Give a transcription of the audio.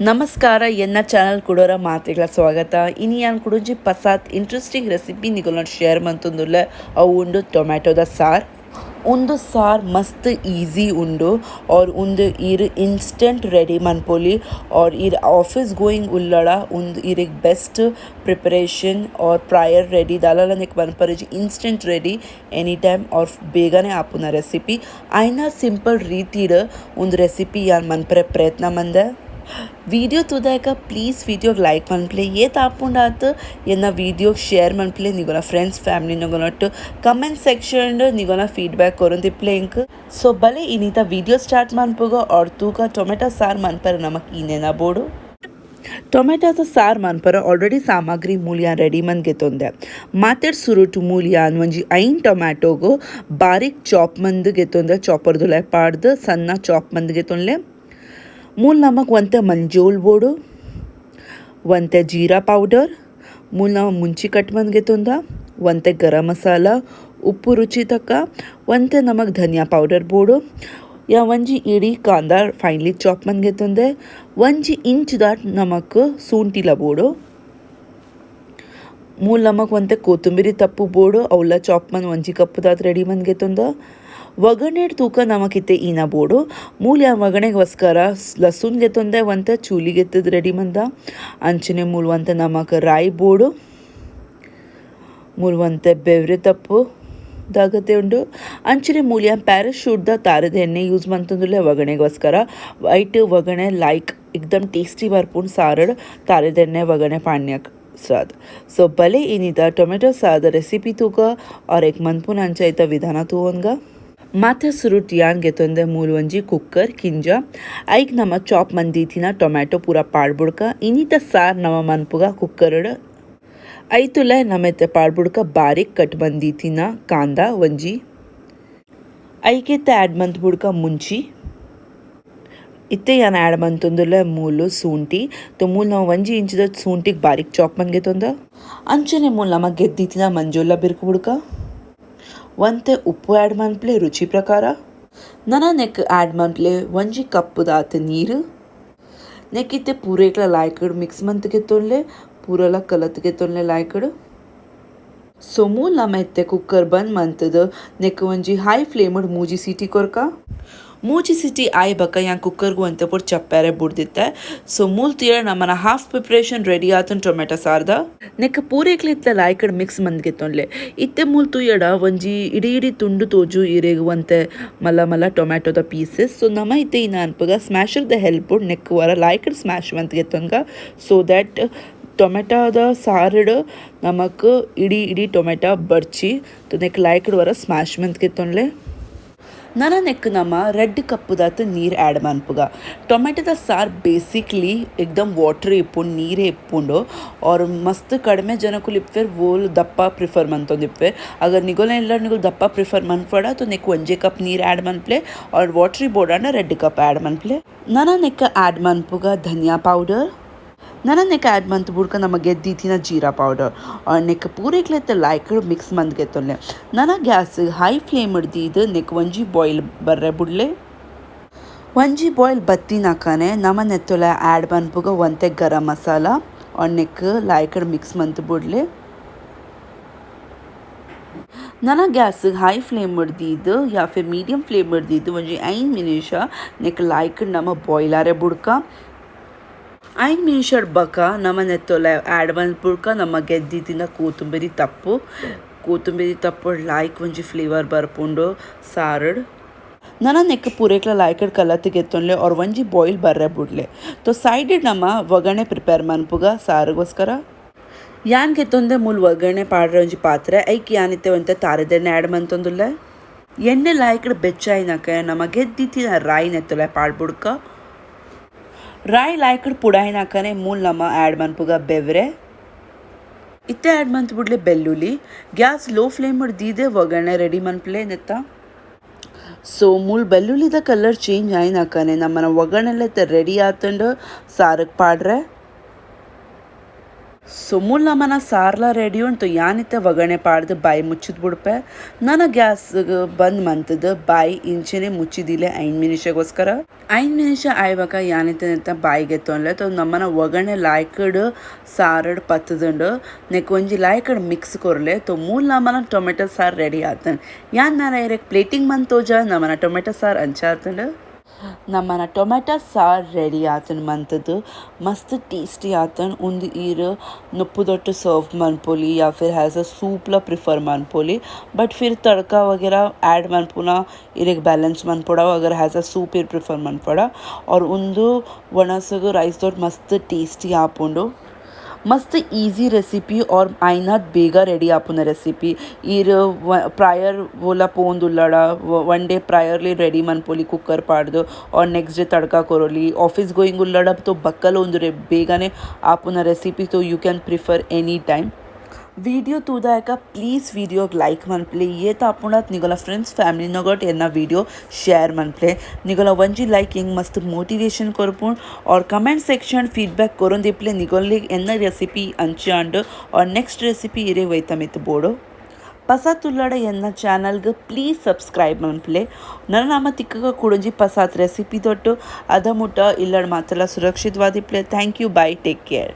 ನಮಸ್ಕಾರ ಎನ್ನ ಚಾನಲ್ ಕುಡೋರ ಮಾತೆಗಳ ಸ್ವಾಗತ. ಇನಿ ಯಾನ್ ಕುಡೊಂಜಿ ಪಸಾತ್ ಇಂಟ್ರೆಸ್ಟಿಂಗ್ ರೆಸಿಪಿ ನಿಗುಲ್ನ ಶೇರ್ ಮಂತೊಂದುಲ್ಲೆ. ಅವು ಉಂಡು ಟೊಮ್ಯಾಟೊದ ಸಾರ್. ಉಂದು ಸಾರ್ ಮಸ್ತ್ ಈಸಿ ಉಂಡು ಆರ್ ಉಂದು ಈರ್ ಇನ್ಸ್ಟೆಂಟ್ ರೆಡಿ ಮನ್ಪೊಲಿ ಆರ್ ಈರ್ ಆಫೀಸ್ ಗೋಯಿಂಗ್ ಉಲ್ಲಡ ಉಂದು ಈರೆಗ್ best preparation or prior ready ದಾಲಲ neck ಮನ್ಪರೆಜಿ. Instant ready any time R ಬೇಗನೆ ಆಪುನ ರೆಸಿಪಿ. ಆಯ್ನ ಸಿಂಪಲ್ ರೀತಿಡ್ ಉಂದು ರೆಸಿಪಿ ಯಾನ್ ಮನ್ಪರೆ ಪ್ರಯತ್ನ ಮಂದೆ. ವಿಡಿಯೋ ತೂದಾಕ please video like ಮನ್ಪುಲೆ, ಏತ್ ಆಪುಂಡಾತ್ ಎನ್ನ ವಿಡಿಯೋ ಶೇರ್ ಮನ್ಪುಲೆ ನಿಗೋನ ಫ್ರೆಂಡ್ಸ್ ಫ್ಯಾಮಿಲಿ ನಗೊನೊಟ್ಟು. ಕಮೆಂಟ್ ಸೆಕ್ಷನ್ ನಿಗೋನ ಫೀಡ್ಬ್ಯಾಕ್ ಕೊರೊಂದಿಪ್ಪಲೆ ಎಂಕ್. ಸೊ ಬಲೆ ಇನಿತ ವಿಡಿಯೋ ಸ್ಟಾರ್ಟ್ ಮನ್ಪುಗ ಆರ್ ತೂಕ ಟೊಮೆಟೊ ಸಾರ್ ಮನ್ಪರೆ ನಮಕ್ ಈನೇನ ಬೋಡು. ಟೊಮೆಟೊದ ಸಾರ್ ಮನ್ಪರೆ ಆಲ್ರೆಡಿ ಸಾಮಗ್ರಿ ಮೂಲ್ಯಾನ್ ರೆಡಿ ಮಂದ್ ಗೆತೊಂದೆ. ಮಾತೆಡ್ ಸುರುಟು ಮೂಲ್ಯಾನ್ ಒಂಜಿ 5 ಟೊಮ್ಯಾಟೊಗು ಬಾರೀಕ್ ಚಾಪ್ ಮಂದ್ ಗೆತೊಂದೆ. ಚಾಪರ್ದುಲಾಯಿ ಪಾಡ್ದ್ ಸಣ್ಣ ಚಾಪ್ ಮಂದ್ ಗೆತೊನ್ಲೆ. ಮೂಲು ನಮಕ್ ಒಂತೆ ಮಂಜೋಲ್ ಬೋಡು, ಒಂತೆ ಜೀರಾ ಪೌಡರ್, ಮೂಲು ನಮ ಮುಂಚಿ ಕಟ್ ಮಂದ್ ಗೆತೊಂದ, ಒಂತೆ ಗರಂ ಮಸಾಲ, ಉಪ್ಪು ರುಚಿ ತಕ್ಕ, ಒಂತೆ ನಮಕ್ ಧನಿಯಾ ಪೌಡರ್ ಬೋಡು. ಯಾ ಒಂಜಿ ಇಡೀ ಕಾಂದ ಫೈನ್ಲಿ ಚಾಪ್ ಮಂದ್ ಗೆತೊಂದೆ. ಒಂಜಿ ಇಂಚ್ ದಾತ್ ನಮಕ್ ಸೂಂಟಿಲ ಬೋಡು. ಮೂಲು ನಮಕ್ ಒಂತೆ ಕೊತ್ತಂಬರಿ ತಪ್ಪು ಬೋಡು, ಅವ್ಲ ಚಾಪ್ ಮಂದ್ ಒಂಜಿ ಕಪ್ ದಾತ್ ರೆಡಿ ಮಂದ್ ಗೆತೊಂದ. ಒಗ್ಗರಣೆಡ್ ತೂಕ ನಮಕ್ ಇತ್ತೆ ಈನ ಬೋಡು. ಮೂಲು ಯಾನ್ ಒಗ್ಗರಣೆಗೋಸ್ಕರ ಲಸುನ್ ಗೆತೊಂದೆ, ಒಂತೆ ಚೂಲಿ ಗೆತ್ತದ್ ರೆಡಿ ಮಂದ. ಅಂಚನೆ ಮೂಲು ಒಂತೆ ನಮಕ್ ರಾಯಿ ಬೋಡು, ಮೂಲು ಒಂತೆ ಬೆವ್ರೆ ತಪ್ಪು ದಾಗತೆ ಉಂಡು. ಅಂಚನೆ ಮೂಲು ಯಾನ್ ಪ್ಯಾರಾಶೂಟ್ ದ ತಾರದ ಎಣ್ಣೆ ಯೂಸ್ ಮಂತೊಂದುಲ್ಲೆ ಒಗ್ಗರಣೆಗೋಸ್ಕರ. ವೈಟ್ ಒಗ್ಗರಣೆ ಲೈಕ್ ಏಕ್ದಮ್ ಟೇಸ್ಟಿ ಬರ್ಪುಂಡು ಸಾರಡ್ ತಾರದ ಎಣ್ಣೆ ಒಗ್ಗರಣೆ ಪಾಡ್ನ್ಯಾಕ್ ಸಾದ್. ಸೊ ಬಲೆ ಇನಿತ ಟೊಮೆಟೊ ಸಾದ ರೆಸಿಪಿ ತೂಕ ಆರ್ ಏಕ್ ಮನ್ಪುನ ಅಂಚ ಐತ ವಿಧಾನ ತೂವೊನ್ಗ. ಮಾತೆ ಸುರುಟ್ ಯಾನ್ ಗೆತೊಂದೆ ಮೂಲು ಒಂಜಿ ಕುಕ್ಕರ್ ಕಿಂಜ. ಐಕ್ ನಮ ಚಾಪ್ ಮಂದೀತಿನ ಟೊಮ್ಯಾಟೊ ಪೂರ ಪಾಡ್ಬುಡ್ಕ. ಇನಿತ ಸಾರ್ ನಮ ಮನ್ಪುಗ ಕುಕ್ಕರ್ಡ್. ಐತುಲೆ ನಮೆತೆ ಪಾಡ್ಬುಡ್ಕ ಬಾರೀಕ್ ಕಟ್ ಮಂದೀತಿನ ಕಾಂದ ಒಂಜಿ. ಐಕಿತ್ತೆ ಆ್ಯಡ್ ಮಂತ್ ಬುಡ್ಕ ಮುಂಚಿ. ಇತ್ತೆ ಯಾನ್ ಆ್ಯಡ್ ಮಂತೊಂದುಲ್ಲೆ ಮೂಲು ಸೂಂಟಿ. ಮೂಲು ನಮ ಒಂಜಿ ಇಂಚಿದ ಸೂಂಟಿಗ್ ಬಾರೀಕ್ ಚಾಪ್ ಮಂದ್ ಗೆತೊಂದ. ಅಂಚನೆ ಮೂಲು ನಮ ಗೆದ್ದಿತ್ತಿನ ಮಂಜೊಲ್ಲ ಬಿರ್ಕ್ ಬುಡ್ಕ. ಒಂತೆ ಉಪ್ಪು ಆ್ಯಡ್ ಮನ್ಪುಲೆ ರುಚಿ ಪ್ರಕಾರ. ನನ ನೆಕ್ ಆ್ಯಡ್ ಮನ್ಪುಲೆ ಒಂಜಿ ಕಪ್ ದಾತ್ ನೀರು. ನೆಕ್ಕಿತ್ತೆ ಪೂರೇಕ್ಲ ಲಾಯ್ಕಡ್ ಮಿಕ್ಸ್ ಮಂತ್ ಗೆತೊನ್ಲೆ, ಪೂರಲ ಕಲತ್ ಗೆತೊನ್ಲೆ ಲಾಯ್ಕಡ್. ಸೊ ಮೂಲು ನಮ ಇತ್ತೆ ಕುಕ್ಕರ್ ಬಂದ್ ಮಂತುದು ನೆಕ್ ಒಂಜಿ ಹೈ ಫ್ಲೇಮ್ಡ್ 3 ಸೀಟಿ ಕೊರ್ಕ. 3 ಸೀಟಿ ಆಯ್ ಬೊಕ ಯಾನ್ ಕುಕ್ಕರ್ಗ್ ಒಂತೆ ಪೊರ್ತು ಚಪ್ಪೆರೆ ಬುಡ್ದಿತ್ತೆ. ಸೊ ಮೂಲು ತೂಯರೆ ನಮನ half preparation ready ಆತುಂಡು tomato ಸಾರ್ದ. ನೆಕ್ ಪೂರೇಕ್ಲ ಇತ್ತೆ ಲಾಯ್ಕಡ್ ಮಿಕ್ಸ್ ಮಂತ್ ಗೆತೊನ್ಲೆ. ಇತ್ತೆ ಮೂಲು ತೂಯಡ ಒಂಜಿ ಇಡೀ ಇಡೀ ತುಂಡು ತೋಜು ಇರೆಗ್ ಒಂತೆ ಮಲ್ಲ ಮಲ್ಲ ಟೊಮ್ಯಾಟೊದ ಪೀಸಸ್. ಸೊ ನಮ ಇತ್ತೆ ಇನ್ನ ಅನ್ಪುಗ ಸ್ಮ್ಯಾಶರ್ ದ ಹೆಲ್ಪ್ ನೆಕ್ ವರ ಲಾಯ್ಕಡ್ ಸ್ಮ್ಯಾಶ್ ಮಂತ್ ಗೆತೊನ್ಗ. ಸೊ that ಟೊಮೆಟೊದ ಸಾರ್ಡ್ ನಮಕ್ ಇಡೀ ಇಡೀ ಟೊಮೆಟೊ ಬರ್ಚಿ. ನೆಕ್ ಲಾಯ್ಕಡ್ ವರ ಸ್ಮ್ಯಾಶ್ ಮಂತ್ ಗೆತೊನ್ಲೆ. ನನ ನೆಕ್ ನಮ 2 ಕಪ್ ದಾತ್ ನೀರು ಆ್ಯಡ್ ಮನ್ಪುಗ. ಟೊಮೆಟೊದ ಸಾರ್ ಬೇಸಿಕ್ಲಿ ಏಕ್ದಮ್ ವಾಟ್ರಿ ಇಪ್ಪುಂಡು, ನೀರೇ ಇಪ್ಪುಂಡು. ಆರ್ ಮಸ್ತ್ ಕಡಿಮೆ ಜನಕುಲು ಇಪ್ಪುವೆರ್ ವೋಲ್ ದಪ್ಪ ಪ್ರಿಫರ್ ಮಂತೊಂದಿಪ್ಪುವೆರ್. ಅಗರ್ ನಿಗೋಲ ಎಲ್ಲ ನಿಗುಲು ದಪ್ಪ ಪ್ರಿಫರ್ ಮನ್ಪಡ ತೋ ನೆಕ್ ಒಂಜೇ ಕಪ್ ನೀರು ಆ್ಯಡ್ ಮನ್ಪುಲೆ. ಆರ್ ವಾಟ್ರಿ ಬೋಡಾಂಡ 2 ಕಪ್ ಆ್ಯಡ್ ಮನ್ಪುಲೆ. ನನ ನೆಕ್ ಆ್ಯಡ್ ಮನ್ಪುಗ ಧನಿಯಾ ಪೌಡರ್. ನನ ನೆಕ್ ಆ್ಯಡ್ ಮಂತ್ ಬುಡ್ಕ ನಮ ಗೆದ್ದಿತ್ತಿನ ಜೀರಾ ಪೌಡರ್. ಆರ್ ನೆಕ್ ಪೂರೇಕ್ಲ ಲಾಯ್ಕಡ್ ಮಿಕ್ಸ್ ಮಂತ್ ಗೆತೊನ್ಲೆ. ನನ gas high flame ದೀದ್ ನೆಕ್ ಒಂಜಿ ಬಾಯ್ಲ್ ಬರ್ರೆ ಬುಡ್ಲೆ. ಒಂಜಿ ಬಾಯ್ಲ್ ಬತ್ತಿನಕನೆ ನಮ ನೆತ್ತೊಲ ಆ್ಯಡ್ ಮನ್ಪುಗ ಒಂತೆ ಗರಂ ಮಸಾಲ. ಆರ್ ನೆಕ್ ಲಾಯ್ಕಡ್ ಮಿಕ್ಸ್ ಮಂತ್ ಬುಡ್ಲೆ. ನನ gas high flame ದೀದ್ ಯಾ ಫಿರ್ ಮೀಡಿಯಂ ಫ್ಲೇಮ್ ದೀದ್ ಒಂಜಿ 5 ನಿಮಿಷ ನೆಕ್ ಲಾಯ್ಕಡ್ ನಮ ಬಾಯ್ಲ್ ಆರೆ ಬುಡ್ಕ. 5 ನಿಮಿಷ ಬಕ ನಮ ನೆತ್ತೊಲ ಆ್ಯಡ್ ಮನ್ಪುಡ್ಕ ನಮ ಗೆದ್ದಿತ್ತಿನ ಕೊತ್ತಂಬರಿ ತಪ್ಪು. ಕೊತ್ತಂಬರಿ ತಪ್ಪು ಲಾಯ್ಕ್ ಒಂಜಿ ಫ್ಲೇವರ್ ಬರ್ಪುಂಡು ಸಾರಡ್. ನನ ನೆಕ್ ಪೂರೇಕ್ಲ ಲಾಯ್ಕಡ್ ಕಲತ್ ಗೆತ್ತೊನ್ಲೆ ಆರ್ ಒಂಜಿ ಬಾಯ್ಲ್ ಬರ್ರೆ ಬುಡ್ಲೆ. ತೋ ಸೈಡ್ ನಮ ಒಗ್ಗರಣೆ ಪ್ರಿಪೇರ್ ಮನ್ಪುಗ ಸಾರುಗೋಸ್ಕರ. ಯಾನ್ ಗೆತ್ತೊಂದೆ ಮೂಲು ಒಗ್ಗರಣೆ ಪಾಡ್ರೆ ಒಂಜಿ ಪಾತ್ರೆ. ಐಕ್ ಯಾನ್ ಇತ್ತೆ ಒಂತೆ ತಾರೆದೆಣ್ಣೆ ಆ್ಯಡ್ ಮಂತೊಂದುಲ್ಲೆ. ಎಣ್ಣೆ ಲಾಯ್ಕಡ್ ಬೆಚ್ಚಾಯಿನಕ ನಮ ಗೆದ್ದಿತ್ತಿನ ರಾಯಿ ನೆತ್ತೊಲೆ ಪಾಡ್ಬುಡ್ಕ. ರಾಯಿ ಲಾಯ್ಕಡ್ ಪುಡಾಯಿನಕನೆ ಮೂಲು ನಮ ಆ್ಯಡ್ ಮನ್ಪುಗ ಬೆವ್ರೆ. ಇತ್ತೆ ಆ್ಯಡ್ ಮಂತ್ ಬುಡ್ಲೆ ಬೆಳ್ಳುಳ್ಳಿ. Gas low flame ದೀದೆ ಒಗ್ಗರಣೆ ರೆಡಿ ಮನ್ಪುಲೆ ನೆತ್ತ. ಸೊ ಮೂಲು ಬೆಳ್ಳುಳ್ಳಿದ ಕಲರ್ ಚೇಂಜ್ ಆಯಿನಕನೆ ನಮ್ಮನ ಒಗ್ಗರಣೆ ರೆಡಿ ಆತುಂಡು ಸಾರಗ್ ಪಾಡ್ರೆ. ಸೊ ಮೂಲು ನಮನ ಸಾರ್ಲ ರೆಡಿ ಉಂಟು. ಯಾನಿತ್ತೆ ಒಗ್ಗರಣೆ ಪಾಡ್ದು ಬಾಯಿ ಮುಚ್ಚಿದ್ ಬುಡ್ಪೆ. ನನ ಗ್ಯಾಸ್ ಬಂದ್ ಮಂತುದು ಬಾಯಿ ಇಂಚೆನೆ ಮುಚ್ಚಿದಿಲೆ 5 ನಿಮಿಷಗೋಸ್ಕರ. 5 ನಿಮಿಷ ಆಯ್ಬಕ ಯಾನಿತ್ತೆ ನೆತ್ತ ಬಾಯಿ ಗೆತ್ತೊನ್ಲೆ. ನಮ್ಮನ ಒಗ್ಗರಣೆ ಲಾಯ್ಕಡ್ ಸಾರಡ್ ಪತ್ತುದುಂಡು. ನೆಕ್ ಒಂಜಿ ಲಾಯ್ಕಡ್ ಮಿಕ್ಸ್ ಕೊರ್ಲೆ. ತೋ ಮೂಲು ನಮನ ಟೊಮೆಟೊ ಸಾರು ರೆಡಿ ಆತಂಡ್. ಯಾನ್ ನನ ಇರೆಗ್ ಪ್ಲೇಟಿಂಗ್ ಮಂತ್ ತೋಜ. ನಮನ ಟೊಮೆಟೊ ಸಾರು ಅಂಚ ಆತಂಡ್. ನಮ್ಮನ ಟೊಮೆಟೊ ಸಾರು ರೆಡಿ ಆತಂಡ್ ಮಂತದು. ಮಸ್ತ್ ಟೇಸ್ಟಿ ಆತಂಡ್. ಉಂದು ಈರ್ ನುಪ್ಪುದೊಟ್ಟು ಸರ್ವ್ ಮನ್ಪೊಲಿ ಯಾ ಫಿರ್ ಆಸ್ ಅ ಸೂಪ್ಲ ಪ್ರಿಫರ್ ಮನ್ಪೊಲಿ. ಬಟ್ ಫಿರ್ ತಡ್ಕ ವಗೇರ ಆ್ಯಡ್ ಮನ್ಪುನ ಇರೆಗ್ ಬ್ಯಾಲೆನ್ಸ್ ಮನ್ಪೊಡ. ಅಗರ್ ಆಸ್ ಅ ಸೂಪ್ ಇರ್ ಪ್ರಿಫರ್ ಮನ್ಪೊಡ. ಆರ್ ಉಂದು ಒಣಸುಗು ರೈಸ್ ದೊಟ್ಟು ಮಸ್ತ್ ಟೇಸ್ಟಿ ಆಪುಂಡು. ಮಸ್ತ್ ಈಸಿ ರೆಸಿಪಿ ಆರ್ ಆಯ್ನಾತ್ ಬೇಗ ರೆಡಿ ಆಪುನ ರೆಸಿಪಿ. ಈರ್ ಪ್ರಾಯರ್ ಓಲ ಪೋವೊಂದುಲ್ಲಡ, ಒನ್ ಡೇ ಪ್ರಾಯರ್ಲಿ ರೆಡಿ ಮನ್ಪೊಲಿ ಕುಕ್ಕರ್ ಪಾಡ್ದು ಆರ್ ನೆಕ್ಸ್ಟ್ ಡೇ ತಡ್ಕ ಕೊರೊಲಿ. ಆಫೀಸ್ ಗೋಯಿಂಗ್ ಉಲ್ಲಡ ಬಕ್ಕಲ ಉಂದು ಬೇಗನೆ ಆಪುನ recipe. So you can prefer any time. Video ತೂದಾಯಕ please ವಿಡಿಯೋಗ್ like ಮನ್ಪುಲೆ. ಏತ್ ಆಪುಂಡಾತ್ ನಿಗೋಲ ಫ್ರೆಂಡ್ಸ್ ಫ್ಯಾಮಿಲಿ ನೊಗಟ್ ಎನ್ನ ವಿಡಿಯೋ ಶೇರ್ ಮನ್ಪುಲೆ. ನಿಗೋಲ ಒಂಜಿ ಲೈಕ್ ಎಂಕ್ ಮಸ್ತ್ ಮೋಟಿವೇಶನ್ ಕೊರ್ಪುಂಡು. ಆರ್ ಕಮೆಂಟ್ ಸೆಕ್ಷನ್ ಫೀಡ್ಬ್ಯಾಕ್ ಕೊರೊಂದಿಪ್ಪುಲೆ, ನಿಗೊಲ್ಲೆಗ್ ಎನ್ನ ರೆಸಿಪಿ ಅಂಚ ಆಂಡ್ ಆರ್ ನೆಕ್ಸ್ಟ್ ರೆಸಿಪಿ ಇರೆ ಒಯ್ತ ಮಿತ್ತ್ ಬೋಡು. ಪಸಾತ್ ಉಲ್ಲಡ ಎನ್ನ ಚಾನಲ್ಗೆ ಪ್ಲೀಸ್ ಸಬ್ಸ್ಕ್ರೈಬ್ ಮನ್ಪುಲೆ. ನನ ನಮ ತಿಕ್ಕಗ ಕುಡೊಂಜಿ ಪಸಾತ್ ರೆಸಿಪಿ ದೊಟ್ಟು. ಅದ ಮುಟ್ಟ ಇಲ್ಲಡ್ ಮಾತೆಲ್ಲ ಸುರಕ್ಷಿತವಾದಿಪ್ಪುಲೆ. Thank you, bye, take care.